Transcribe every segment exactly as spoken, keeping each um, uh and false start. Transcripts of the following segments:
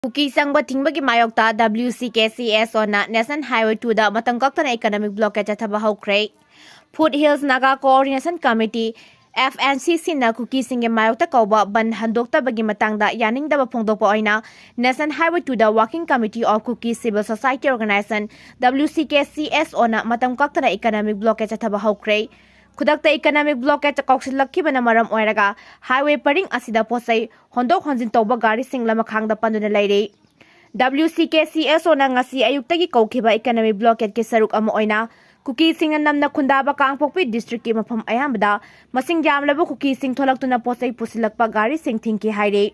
ꯀꯨꯀꯤ ꯆꯪꯕ ꯊꯤꯡꯕꯒꯤ ꯃꯥꯌꯣꯛꯇ W C K C S O ꯅ National Highway two ꯗ ꯃꯇꯝ ꯀꯛꯇꯅ economic blockade ꯆꯠꯊꯕ ꯍꯧꯈ꯭ꯔꯦ꯫ Foothills Naga Coordination Committee, F N C C ꯅ ꯀꯨꯀꯤꯁꯤꯡꯒꯤ ꯃꯥꯌꯣꯛꯇ ꯀꯧꯕ ꯕꯟ ꯍꯟꯗꯣꯛꯇꯕꯒꯤ ꯃꯇꯥꯡꯗ ꯌꯥꯅꯤꯡꯗꯕ ꯐꯣꯡꯗꯣꯛꯄ ꯑꯣꯏꯅ National Highway two the Working Committee of Kuki Civil Society Organization, W C K C S O ꯅ ꯃꯇꯝ ꯀꯛꯇꯅ economic blockade ꯆꯠꯊꯕ ꯍꯧꯈ꯭ꯔꯦ꯫ ꯈꯨꯗꯛꯇ economic blockade ꯀꯧꯁꯤꯜꯂꯛꯈꯤꯕꯅ ꯃꯔꯝ ꯑꯣꯏꯔꯒ highway ꯄꯔꯤꯡ ꯑꯁꯤꯗ ꯄꯣꯠꯆꯩ ꯍꯣꯟꯗꯣꯛ ꯍꯣꯟꯖꯤꯟ ꯇꯧꯕ ꯒꯥꯔꯤꯁꯤꯡ ꯂꯃꯈꯥꯡꯗ ꯄꯟꯗꯨꯅ ꯂꯩꯔꯤ꯫ W C K C S O ꯅ ꯉꯁꯤ ꯑꯌꯨꯛꯇꯒꯤ ꯀꯧꯈꯤꯕ economic blockade ꯀꯤ ꯁꯔꯨꯛ ꯑꯃ ꯑꯣꯏꯅ ꯀꯨꯀꯤꯁꯤꯡꯅ ꯅꯝꯅ ꯈꯨꯟꯗꯥꯕ ꯀꯥꯡꯄꯣꯛꯄꯤ district ꯀꯤ ꯃꯐꯝ ꯑꯌꯥꯝꯕꯗ ꯃꯁꯤꯡ ꯌꯥꯝꯂꯕ ꯀꯨꯀꯤꯁꯤꯡ ꯊꯣꯛꯂꯛꯇꯨꯅ ꯄꯣꯠꯆꯩ ꯄꯨꯁꯤꯜꯂꯛꯄ ꯒꯥꯔꯤꯁꯤꯡ ꯊꯤꯡꯈꯤ ꯍꯥꯏꯔꯤ꯫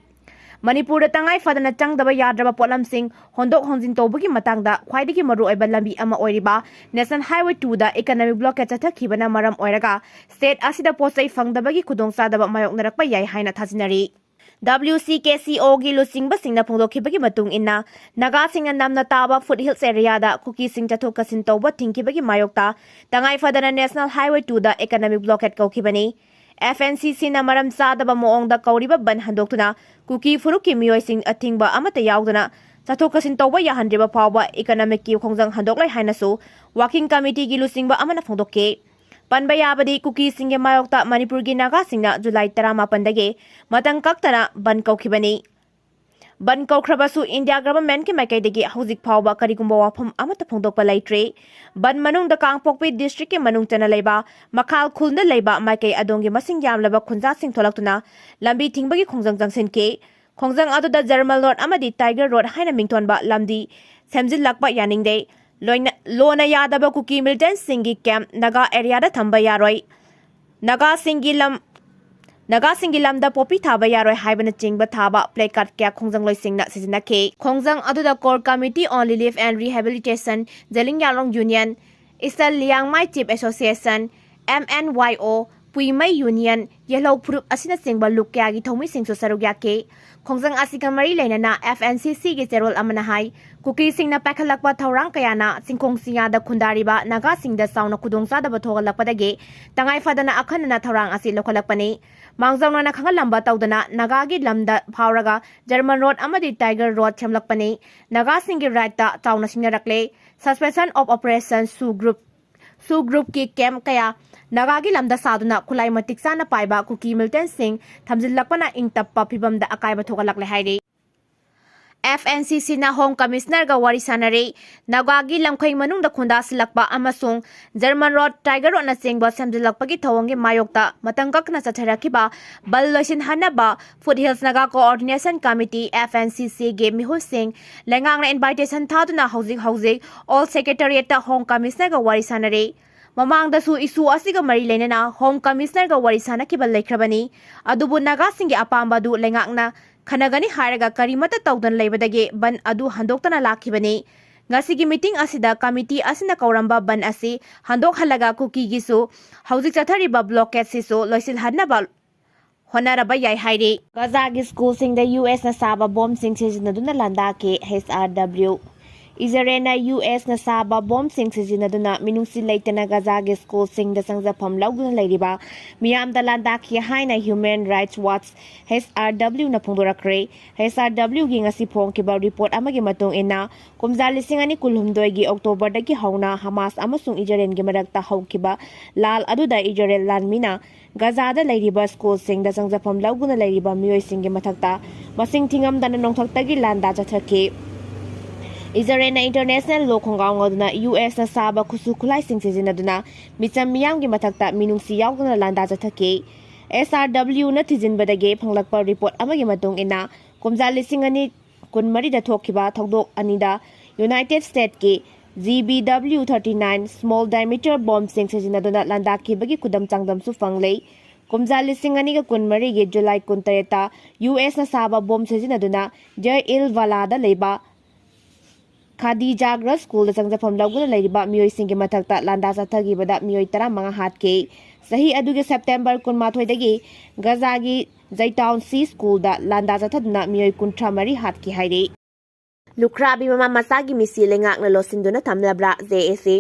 ꯃꯅꯤꯄꯨꯔꯗ ꯇꯉꯥꯏ ꯐꯗꯅ ꯆꯪꯗꯕ ꯌꯥꯗ꯭ꯔꯕ ꯄꯣꯠꯂꯝꯁꯤꯡ ꯍꯣꯟꯗꯣꯛ ꯍꯣꯟꯖꯤꯟ ꯇꯧꯕꯒꯤ ꯃꯇꯥꯡꯗ ꯈ꯭ꯋꯥꯏꯗꯒꯤ ꯃꯔꯨꯑꯣꯏꯕ ꯂꯝꯕꯤ ꯑꯃ ꯑꯣꯏꯔꯤꯕ National Highway two ꯗ economic blockade ꯆꯠꯊꯈꯤꯕꯅ ꯃꯔꯝ ꯑꯣꯏꯔꯒ state ꯑꯁꯤꯗ ꯄꯣꯠꯆꯩ ꯐꯪꯗꯕꯒꯤ ꯈꯨꯗꯣꯡꯆꯥꯗꯕ ꯃꯥꯌꯣꯛꯅꯔꯛꯄ ꯌꯥꯏ ꯍꯥꯏꯅ ꯊꯥꯖꯅꯔꯤ꯫ W C K C O ꯒꯤ ꯂꯨꯆꯤꯡꯕꯁꯤꯡꯅ ꯐꯣꯡꯗꯣꯛꯈꯤꯕꯒꯤ ꯃꯇꯨꯡ ꯏꯟꯅ, ꯅꯥꯒꯥꯁꯤꯡꯅ ꯅꯝꯅ ꯇꯥꯕ foothills area ꯗ ꯀꯨꯀꯤꯁꯤꯡ ꯆꯠꯊꯣꯛ ꯆꯠꯁꯤꯟ ꯇꯧꯕ ꯊꯤꯡꯈꯤꯕꯒꯤ ꯃꯥꯌꯣꯛꯇ ꯇꯉꯥꯏ ꯐꯗꯅ National Highway two ꯗ economic blockade ꯀꯧꯈꯤꯕꯅꯤ꯫ F N C C ꯅ ꯃꯔꯝ ꯆꯥꯗꯕ ꯃꯑꯣꯡꯗ ꯀꯧꯔꯤꯕ ꯕꯟ ꯍꯟꯗꯣꯛꯇꯨꯅ ꯀꯨꯀꯤ ꯐꯨꯔꯨꯞꯀꯤ ꯃꯤꯑꯣꯏꯁꯤꯡ ꯑꯊꯤꯡꯕ ꯑꯃꯠꯇ ꯌꯥꯎꯗꯅ ꯆꯠꯊꯣꯛ ꯆꯠꯁꯤꯟ ꯇꯧꯕ ꯌꯥꯍꯟꯗ꯭ꯔꯤꯕ ꯐꯥꯎꯕ economic ꯀꯤ ꯈꯣꯡꯖꯪ ꯍꯟꯗꯣꯛꯂꯣꯏ ꯍꯥꯏꯅꯁꯨ Working Committee ꯒꯤ ꯂꯨꯆꯤꯡꯕ ꯑꯃꯅ ꯐꯣꯡꯗꯣꯛꯈꯤ꯫ ꯄꯟꯕ ꯌꯥꯕꯗꯤ, ꯀꯨꯀꯤꯁꯤꯡꯒꯤ ꯃꯥꯌꯣꯛꯇ ꯃꯅꯤꯄꯨꯔꯒꯤ ꯅꯥꯒꯥꯁꯤꯡꯅ ꯖꯨꯂꯥꯏ ꯇꯔꯥꯃꯥꯄꯟꯗꯒꯤ ꯃꯇꯝ ꯀꯛꯇꯅ ꯕꯟ ꯀꯧꯈꯤꯕꯅꯤ꯫ ꯕꯟ ꯀꯧꯈ꯭ꯔꯕꯁꯨ India government ꯀꯤ ꯃꯥꯏꯀꯩꯗꯒꯤ ꯍꯧꯖꯤꯛ ꯐꯥꯎꯕ ꯀꯔꯤꯒꯨꯝꯕ ꯋꯥꯐꯝ ꯑꯃꯠꯇ ꯐꯣꯡꯗꯣꯛꯄ ꯂꯩꯇ꯭ꯔꯤ꯫ ꯕꯟ ꯃꯅꯨꯡꯗ ꯀꯥꯡꯄꯣꯛꯄꯤ district ꯀꯤ ꯃꯅꯨꯡ ꯆꯟꯅ ꯂꯩꯕ ꯃꯈꯥꯜ ꯈꯨꯜꯗ ꯂꯩꯕ ꯃꯥꯏꯀꯩ ꯑꯗꯣꯝꯒꯤ ꯃꯁꯤꯡ ꯌꯥꯝꯂꯕ ꯈꯨꯟꯖꯥꯁꯤꯡ ꯊꯣꯛꯂꯛꯇꯨꯅ ꯂꯝꯕꯤ ꯊꯤꯡꯕꯒꯤ ꯈꯣꯡꯖꯪ ꯆꯪꯁꯤꯟꯈꯤ꯫ ꯈꯣꯡꯖꯪ ꯑꯗꯨꯗ German Road ꯑꯃꯗꯤ Tiger Road ꯍꯥꯏꯅ ꯃꯤꯡꯊꯣꯟꯕ ꯂꯝꯗꯤ ꯁꯦꯝꯖꯤꯜꯂꯛꯄ ꯌꯥꯅꯤꯡꯗꯦ꯫ ꯂꯣꯏꯅ-, ꯂꯣꯟꯅ ꯌꯥꯗꯕ ꯀꯨꯀꯤ militant ꯁꯤꯡꯒꯤ camp ꯅꯥꯒꯥ area ꯗ ꯊꯝꯕ ꯌꯥꯔꯣꯏ꯫ ꯅꯥꯒꯥꯁꯤꯡꯒꯤ ꯂꯝ, ꯅꯥꯒꯥꯁꯤꯡꯒꯤ ꯂꯝꯗ ꯄꯣꯄꯤ ꯊꯥꯕ ꯌꯥꯔꯣꯏ ꯍꯥꯏꯕꯅꯆꯤꯡꯕ ꯊꯥꯕ placard ꯀꯌꯥ ꯈꯣꯡꯖꯪꯂꯣꯏꯁꯤꯡꯅ ꯁꯤꯖꯤꯟꯅꯈꯤ꯫ ꯈꯣꯡꯖꯪ ꯑꯗꯨꯗ Core Committee on Relief and Rehabilitation, ꯖꯦꯂꯤꯡꯌꯥꯡꯔꯣꯡ Union, Eastern Liangmai Chief Association, M N Y O, ꯄꯨꯏꯃꯩ Union, ꯌꯦꯜꯍꯧ ꯐꯨꯔꯨꯞ ꯑꯁꯤꯅꯆꯤꯡꯕ ꯂꯨꯞ ꯀꯌꯥꯒꯤ ꯊꯧꯃꯤꯁꯤꯡꯁꯨ ꯁꯔꯨꯛ ꯌꯥꯈꯤ꯫ ꯈꯣꯡꯖꯪ ꯑꯁꯤꯒ ꯃꯔꯤ ꯂꯩꯅꯅ F N C C ꯒꯤ ꯆꯦꯔꯣꯜ ꯑꯃꯅ ꯍꯥꯏ, ꯀꯨꯀꯤꯁꯤꯡꯅ ꯄꯥꯏꯈꯠꯂꯛꯄ ꯊꯧꯔꯥꯡ ꯀꯌꯥꯅ ꯆꯤꯡꯈꯣꯡ ꯆꯤꯡꯌꯥꯗ ꯈꯨꯟꯗꯥꯔꯤꯕ ꯅꯥꯒꯥꯁꯤꯡꯗ ꯆꯥꯎꯅ ꯈꯨꯗꯣꯡꯆꯥꯗꯕ ꯊꯣꯛꯍꯜꯂꯛꯄꯗꯒꯤ ꯇꯉꯥꯏ ꯐꯗꯅ ꯑꯈꯟꯅꯅ ꯊꯧꯔꯥꯡ ꯑꯁꯤ ꯂꯧꯈꯠꯂꯛꯄꯅꯤ꯫ ꯃꯥꯡꯖꯧꯅꯅ ꯈꯪꯍꯜꯂꯝꯕ ꯇꯧꯗꯅ ꯅꯥꯒꯥꯒꯤ ꯂꯝꯗ ꯐꯥꯎꯔꯒ ꯖꯔꯃꯟ ꯔꯣꯗ ꯑꯃꯗꯤ ꯇꯥꯏꯒꯔ ꯔꯣꯗ ꯁꯦꯝꯂꯛꯄꯅꯤ꯫ ꯅꯥꯒꯥꯁꯤꯡꯒꯤ ꯔꯥꯏꯠꯇ ꯆꯥꯎꯅ ꯁꯤꯡꯅꯔꯛꯂꯦ꯫ Suspension of Operation ꯁꯨ ꯒ꯭ꯔꯨꯞ, ꯁꯨ ꯒ꯭ꯔꯨꯞꯀꯤ ꯀꯦꯝꯞ ꯀꯌꯥ ꯅꯥꯒꯥꯒꯤ ꯂꯝꯗ ꯁꯥꯗꯨꯅ ꯈꯨꯠꯂꯥꯏ ꯃꯇꯤꯛ ꯆꯥꯅ ꯄꯥꯏꯕ ꯀꯨꯀꯤ ꯃꯤꯂꯤꯇꯦꯟꯠꯁꯤꯡ ꯊꯝꯖꯤꯜꯂꯛꯄꯅ ꯏꯪ ꯇꯞꯄ ꯐꯤꯕꯝꯗ ꯑꯀꯥꯏꯕ ꯊꯣꯛꯍꯜꯂꯛꯂꯦ ꯍꯥꯏꯔꯤ꯫ ꯑꯦꯐ ꯑꯦꯟ ꯁꯤ ꯁꯤꯅ ꯍꯣꯝ ꯀꯃꯤꯁꯅꯔꯒ ꯋꯥꯔꯤ ꯁꯥꯟꯅꯔꯦ꯫ ꯅꯥꯒꯥꯒꯤ ꯂꯝꯈꯩ ꯃꯅꯨꯡꯗ ꯈꯨꯟꯗꯥꯁꯤꯜꯂꯛꯄ ꯑꯃꯁꯨꯡ ꯖꯔꯃꯟ ꯔꯣꯗ, ꯇꯥꯏꯒꯔ ꯔꯣꯗꯅꯆꯤꯡꯕ ꯁꯦꯝꯖꯤꯜꯂꯛꯄꯒꯤ ꯊꯧꯑꯣꯡꯒꯤ ꯃꯥꯌꯣꯛꯇ ꯃꯇꯝ ꯀꯛꯅ ꯆꯠꯊꯔꯛꯈꯤꯕ ꯕꯟ ꯂꯣꯏꯁꯤꯟꯍꯟꯅꯕ foothills Naga coordination committee, F N C ꯁꯤꯒꯤ ꯃꯤꯍꯨꯠꯁꯤꯡ ꯂꯩꯉꯥꯛꯅ ꯏꯟꯚꯥꯏꯇꯦꯁꯟ ꯊꯥꯗꯨꯅ ꯍꯧꯖꯤꯛ ꯍꯧꯖꯤꯛ ꯑꯣꯜ ꯁꯦꯀ꯭ꯔꯦꯇꯔꯤꯌꯦꯠꯇ ꯍꯣꯝ ꯀꯃꯤꯁꯅꯔꯒ ꯋꯥꯔꯤ ꯁꯥꯟꯅꯔꯦ꯫ ꯃꯃꯥꯡꯗꯁꯨ ꯏꯁꯨ ꯑꯁꯤꯒ ꯃꯔꯤ ꯂꯩꯅꯅ ꯍꯣꯝ ꯀꯃꯤꯁꯅꯔꯒ ꯋꯥꯔꯤ ꯁꯥꯟꯅꯈꯤꯕ ꯂꯩꯈ꯭ꯔꯕꯅꯤ꯫ ꯑꯗꯨꯕꯨ ꯅꯥꯒꯥꯁꯤꯡꯒꯤ ꯑꯄꯥꯝꯕ ꯑꯗꯨ ꯂꯩꯉꯥꯛꯅ ꯈꯟꯅꯒꯅꯤ ꯍꯥꯏꯔꯒ ꯀꯔꯤꯃꯠꯇ ꯇꯧꯗꯅ ꯂꯩꯕꯗꯒꯤ ꯕꯟ ꯑꯗꯨ ꯍꯟꯗꯣꯛꯇꯅ ꯂꯥꯛꯈꯤꯕꯅꯤ꯫ ꯉꯁꯤꯒꯤ ꯃꯤꯇꯤꯡ ꯑꯁꯤꯗ ꯀꯃꯤꯇꯤ ꯑꯁꯤꯅ ꯀꯧꯔꯝꯕ ꯕꯟ ꯑꯁꯤ ꯍꯟꯗꯣꯛꯍꯜꯂꯒ ꯀꯨꯀꯤꯒꯤꯁꯨ ꯍꯧꯖꯤꯛ ꯆꯠꯊꯔꯤꯕ ꯕ꯭ꯂꯣꯀꯦꯠꯁꯤꯁꯨ ꯂꯣꯏꯁꯤꯜꯍꯟꯅꯕ ꯍꯣꯠꯅꯔꯕ ꯌꯥꯏ ꯍꯥꯏꯔꯤ꯫ ꯒꯖꯥꯒꯤ ꯁ꯭ꯀꯨꯜꯁꯤꯡꯗ ꯌꯨ ꯑꯦꯁꯅ ꯁꯥꯕ ꯕꯣꯝꯁꯤꯡ ꯁꯤꯖꯤꯟꯅꯗꯨꯅ ꯂꯥꯟꯗꯥꯈꯤ꯫ H R W. ꯏꯖꯔꯦꯜꯅ ꯌꯨ ꯑꯦꯁꯅ ꯁꯥꯕ ꯕꯣꯝꯁꯤꯡ ꯁꯤꯖꯤꯟꯅꯗꯨꯅ ꯃꯤꯅꯨꯡꯁꯤ ꯂꯩꯇꯅ ꯒꯖꯥꯒꯤ ꯁ꯭ꯀꯨꯜꯁꯤꯡꯗ ꯆꯪꯖꯐꯝ ꯂꯧꯗꯨꯅ ꯂꯩꯔꯤꯕ ꯃꯤꯌꯥꯝꯗ ꯂꯥꯟꯗꯥꯈꯤ ꯍꯥꯏꯅ human rights watch, H R ꯗꯕ꯭ꯂꯤꯌꯨꯅ ꯐꯣꯡꯗꯣꯔꯛꯈ꯭ꯔꯦ꯫ ꯑꯩꯆ ꯑꯥꯔ ꯗꯕ꯭ꯂꯤꯌꯨꯒꯤ ꯉꯁꯤ ꯐꯣꯡꯈꯤꯕ ꯔꯤꯄꯣꯔꯠ ꯑꯃꯒꯤ ꯃꯇꯨꯡ ꯏꯟꯅ, ꯀꯨꯝꯖꯥ ꯂꯤꯁꯤꯡ ꯑꯅꯤ ꯀꯨꯟꯍꯨꯝꯗꯣꯏꯒꯤ ꯑꯣꯛꯇꯣꯕꯔꯗꯒꯤ ꯍꯧꯅ ꯍꯃꯥꯁ ꯑꯃꯁꯨꯡ ꯏꯖꯔꯦꯜꯒꯤ ꯃꯔꯛꯇ ꯍꯧꯈꯤꯕ ꯂꯥꯜ ꯑꯗꯨꯗ ꯏꯖꯔꯦꯜ ꯂꯥꯟꯃꯤꯅ ꯒꯖꯥꯗ ꯂꯩꯔꯤꯕ ꯁ꯭ꯀꯨꯜꯁꯤꯡꯗ ꯆꯪꯖꯐꯝ ꯂꯧꯗꯨꯅ ꯂꯩꯔꯤꯕ ꯃꯤꯑꯣꯏꯁꯤꯡꯒꯤ ꯃꯊꯛꯇ ꯃꯁꯤꯡ ꯊꯤꯉꯝꯗꯅ ꯅꯣꯡꯊꯛꯇꯒꯤ ꯂꯥꯟꯗꯥ ꯆꯠꯊꯈꯤ꯫ ꯏꯖꯔꯦꯜꯅ ꯏꯟꯇꯔꯅꯦꯁꯅꯦꯜ ꯂꯣ ꯈꯣꯡꯒꯥꯎ ꯉꯥꯎꯗꯨꯅ ꯌꯨ ꯑꯦꯁꯅ ꯁꯥꯕ ꯈꯨꯠꯁꯨ ꯈꯨꯠꯂꯥꯏꯁꯤꯡ ꯁꯤꯖꯤꯟꯅꯗꯨꯅ ꯃꯤꯆꯝ ꯃꯤꯌꯥꯝꯒꯤ ꯃꯊꯛꯇ ꯃꯤꯅꯨꯡꯁꯤ ꯌꯥꯎꯗꯅ ꯂꯥꯟꯗꯥ ꯆꯠꯊꯈꯤ꯫ ꯑꯦꯁ ꯑꯥꯔ ꯗꯕ꯭ꯂꯤꯌꯨꯅ ꯊꯤꯖꯤꯟꯕꯗꯒꯤ ꯐꯪꯂꯛꯄ ꯔꯤꯄꯣꯔꯠ ꯑꯃꯒꯤ ꯃꯇꯨꯡ ꯏꯟꯅ, ꯀꯨꯝꯖꯥ ꯂꯤꯁꯤꯡ ꯑꯅꯤ ꯀꯨꯟꯃꯔꯤꯗ ꯊꯣꯛꯈꯤꯕ ꯊꯧꯗꯣꯛ ꯑꯅꯤꯗ ꯌꯨꯅꯥꯏꯇꯦꯗ ꯁ꯭ꯇꯦꯠꯀꯤ G B W thirty nine small diameter ꯕꯣꯝꯁꯤꯡ ꯁꯤꯖꯤꯟꯅꯗꯨꯅ ꯂꯥꯟꯗꯥꯈꯤꯕꯒꯤ ꯈꯨꯗꯝ ꯆꯥꯡꯗꯝꯁꯨ ꯐꯪꯂꯦ꯫ ꯀꯨꯝꯖꯥ ꯂꯤꯁꯤꯡ ꯑꯅꯤꯒ ꯀꯨꯟꯃꯔꯤꯒꯤ ꯖꯨꯂꯥꯏ ꯀꯨꯟꯇꯔꯦꯠꯇ ꯌꯨ ꯑꯦꯁꯅ ꯁꯥꯕ ꯕꯣꯝ ꯁꯤꯖꯤꯟꯅꯗꯨꯅ ꯖꯔ ꯏꯜ ꯋꯥꯂꯥꯗ ꯂꯩꯕ ꯈꯥꯗꯤꯖꯥꯒ꯭ꯔ ꯁ꯭ꯀꯨꯜꯗ ꯆꯪꯖꯐꯝ ꯂꯧꯗꯨꯅ ꯂꯩꯔꯤꯕ ꯃꯤꯑꯣꯏꯁꯤꯡꯒꯤ ꯃꯊꯛꯇ ꯂꯥꯟꯗꯥ ꯆꯠꯊꯈꯤꯕꯗ ꯃꯤꯑꯣꯏ ꯇꯔꯥꯃꯉꯥ ꯍꯥꯠꯈꯤ꯫ ꯆꯍꯤ ꯑꯗꯨꯒꯤ ꯁꯦꯞꯇꯦꯝꯕꯔ ꯀꯨꯟꯃꯥꯊꯣꯏꯗꯒꯤ ꯒꯖꯥꯒꯤ ꯖꯩꯇꯥꯎꯟ ꯁꯤ ꯁ꯭ꯀꯨꯜꯗ ꯂꯥꯟꯗꯥ ꯆꯠꯊꯗꯨꯅ ꯃꯤꯑꯣꯏ ꯀꯨꯟꯊ꯭ꯔꯥ ꯃꯔꯤ ꯍꯥꯠꯈꯤ ꯍꯥꯏꯔꯤ꯫ ꯂꯨꯈ꯭ꯔꯥꯕꯤ ꯃꯃꯥ ꯃꯆꯥꯒꯤ ꯃꯤꯁꯤ ꯂꯩꯉꯥꯛꯅ ꯂꯣꯠꯁꯤꯟꯗꯨꯅ ꯊꯝꯂꯕ꯭ꯔꯥ? ꯖꯦ ꯑꯦ ꯁꯤ꯫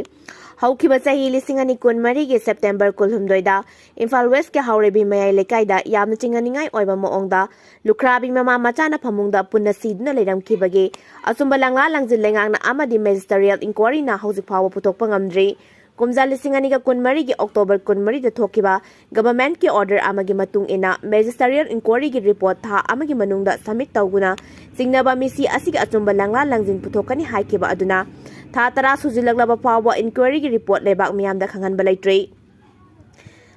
ꯍꯧꯈꯤꯕ ꯆꯍꯤ ꯂꯤꯁꯤꯡ ꯑꯅꯤ ꯀꯨꯟꯃꯔꯤꯒꯤ ꯁꯦꯞꯇꯦꯝꯕꯔ ꯀꯨꯟꯍꯨꯝꯗꯣꯏꯗ ꯏꯝꯐꯥꯜ ꯋꯦꯁꯀꯤ ꯍꯥꯎꯔꯩꯕꯤ ꯃꯌꯥꯏ ꯂꯩꯀꯥꯏꯗ ꯌꯥꯝꯅ ꯆꯤꯡꯅꯅꯤꯡꯉꯥꯏ ꯑꯣꯏꯕ ꯃꯑꯣꯡꯗ ꯂꯨꯈ꯭ꯔꯥꯕꯤ ꯃꯃꯥ ꯃꯆꯥꯅ ꯐꯃꯨꯡꯗ ꯄꯨꯟꯅ ꯁꯤꯗꯨꯅ ꯂꯩꯔꯝꯈꯤꯕꯒꯤ ꯑꯆꯨꯝꯕ ꯂꯪꯂꯥ ꯂꯪꯖꯤꯟ ꯂꯩꯉꯥꯛꯅ ꯑꯃꯗꯤ magisterial inquiryꯅ ꯍꯧꯖꯤꯛ ꯐꯥꯎꯕ ꯄꯨꯊꯣꯛꯄ ꯉꯝꯗ꯭ꯔꯤ꯫ ꯀꯨꯝꯖꯥ ꯂꯤꯁꯤꯡ ꯑꯅꯤꯒ ꯀꯨꯟꯃꯔꯤꯒꯤ ꯑꯣꯛꯇꯣꯕꯔ ꯀꯨꯟꯃꯔꯤꯗ ꯊꯣꯛꯈꯤꯕ governmentꯀꯤ order ꯑꯃꯒꯤ ꯃꯇꯨꯡ ꯏꯟꯅ magisterial inquiryꯒꯤ report ꯊꯥ ꯑꯃꯒꯤ ꯃꯅꯨꯡꯗ submit ꯇꯧꯗꯨꯅ ꯆꯤꯡꯅꯕ ꯃꯤꯁꯤ ꯑꯁꯤꯒꯤ ꯑꯆꯨꯝꯕ ꯂꯪꯂꯥ ꯂꯪꯖꯤꯟ ꯄꯨꯊꯣꯛꯀꯅꯤ ꯍꯥꯏꯈꯤꯕ ꯑꯗꯨꯅ ꯊꯥ ꯇꯔꯥ ꯁꯨꯖꯤꯜꯂꯛꯂꯕ ꯐꯥꯎꯕ inquiryꯒꯤ report ꯂꯩꯕꯥꯛ ꯃꯤꯌꯥꯝꯗ ꯈꯪꯍꯟꯕ ꯂꯩꯇ꯭ꯔꯤ꯫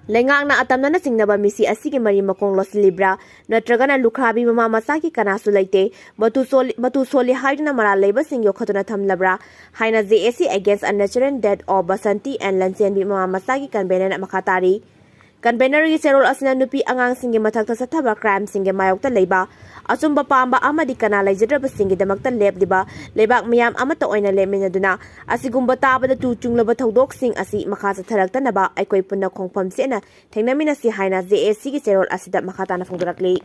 ꯂꯩꯉꯥꯛꯅ ꯑꯇꯝꯅꯅ ꯆꯤꯡꯅꯕ ꯃꯤꯁꯤ ꯑꯁꯤꯒꯤ ꯃꯔꯤ ꯃꯈꯣꯡ ꯂꯣꯠꯁꯤꯜꯂꯤꯕ꯭ꯔꯥ ꯅꯠꯇ꯭ꯔꯒꯅ ꯂꯨꯈ꯭ꯔꯥꯕꯤ ꯃꯃꯥ ꯃꯆꯥꯒꯤ ꯀꯅꯥꯁꯨ ꯂꯩꯇꯦ, ꯃꯇꯨ ꯁꯣꯜꯂꯤ, ꯃꯇꯨ ꯁꯣꯜꯂꯤ ꯍꯥꯏꯗꯨꯅ ꯃꯔꯥꯜ ꯂꯩꯕꯁꯤꯡ ꯌꯣꯛꯈꯠꯇꯨꯅ ꯊꯝꯂꯕ꯭ꯔꯥ ꯍꯥꯏꯅ J A C Against Unnatural Death of Basanti and Lansenbi ꯃꯃꯥ ꯃꯆꯥꯒꯤ convenerꯅ ꯃꯈꯥ ꯇꯥꯔꯤ꯫ Convenerꯒꯤ ꯆꯦꯔꯣꯜ ꯑꯁꯤꯅ ꯅꯨꯄꯤ ꯑꯉꯥꯡꯁꯤꯡꯒꯤ ꯃꯊꯛꯇ ꯆꯠꯊꯕ crimeꯁꯤꯡꯒꯤ ꯃꯥꯌꯣꯛꯇ ꯂꯩꯕ, ꯑꯆꯨꯝꯕ ꯄꯥꯝꯕ ꯑꯃꯗꯤ ꯀꯅꯥ ꯂꯩꯖꯗ꯭ꯔꯕꯁꯤꯡꯒꯤꯗꯃꯛꯇ ꯂꯦꯞꯂꯤꯕ ꯂꯩꯕꯥꯛ ꯃꯤꯌꯥꯝ ꯑꯃꯠꯇ ꯑꯣꯏꯅ ꯂꯦꯞꯃꯤꯟꯅꯗꯨꯅ ꯑꯁꯤꯒꯨꯝꯕ ꯇꯥꯕꯗ ꯇꯨ ꯆꯨꯡꯂꯕ ꯊꯧꯗꯣꯛꯁꯤꯡ ꯑꯁꯤ ꯃꯈꯥ ꯆꯠꯊꯔꯛꯇꯅꯕ ꯑꯩꯈꯣꯏ ꯄꯨꯟꯅ ꯈꯣꯡꯐꯝ ꯆꯦꯠꯅ ꯊꯦꯡꯅꯃꯤꯟꯅꯁꯤ ꯍꯥꯏꯅ J A Cꯒꯤ ꯆꯦꯔꯣꯜ ꯑꯁꯤꯗ ꯃꯈꯥ ꯇꯥꯅ ꯐꯣꯡꯗꯣꯔꯛꯂꯤ꯫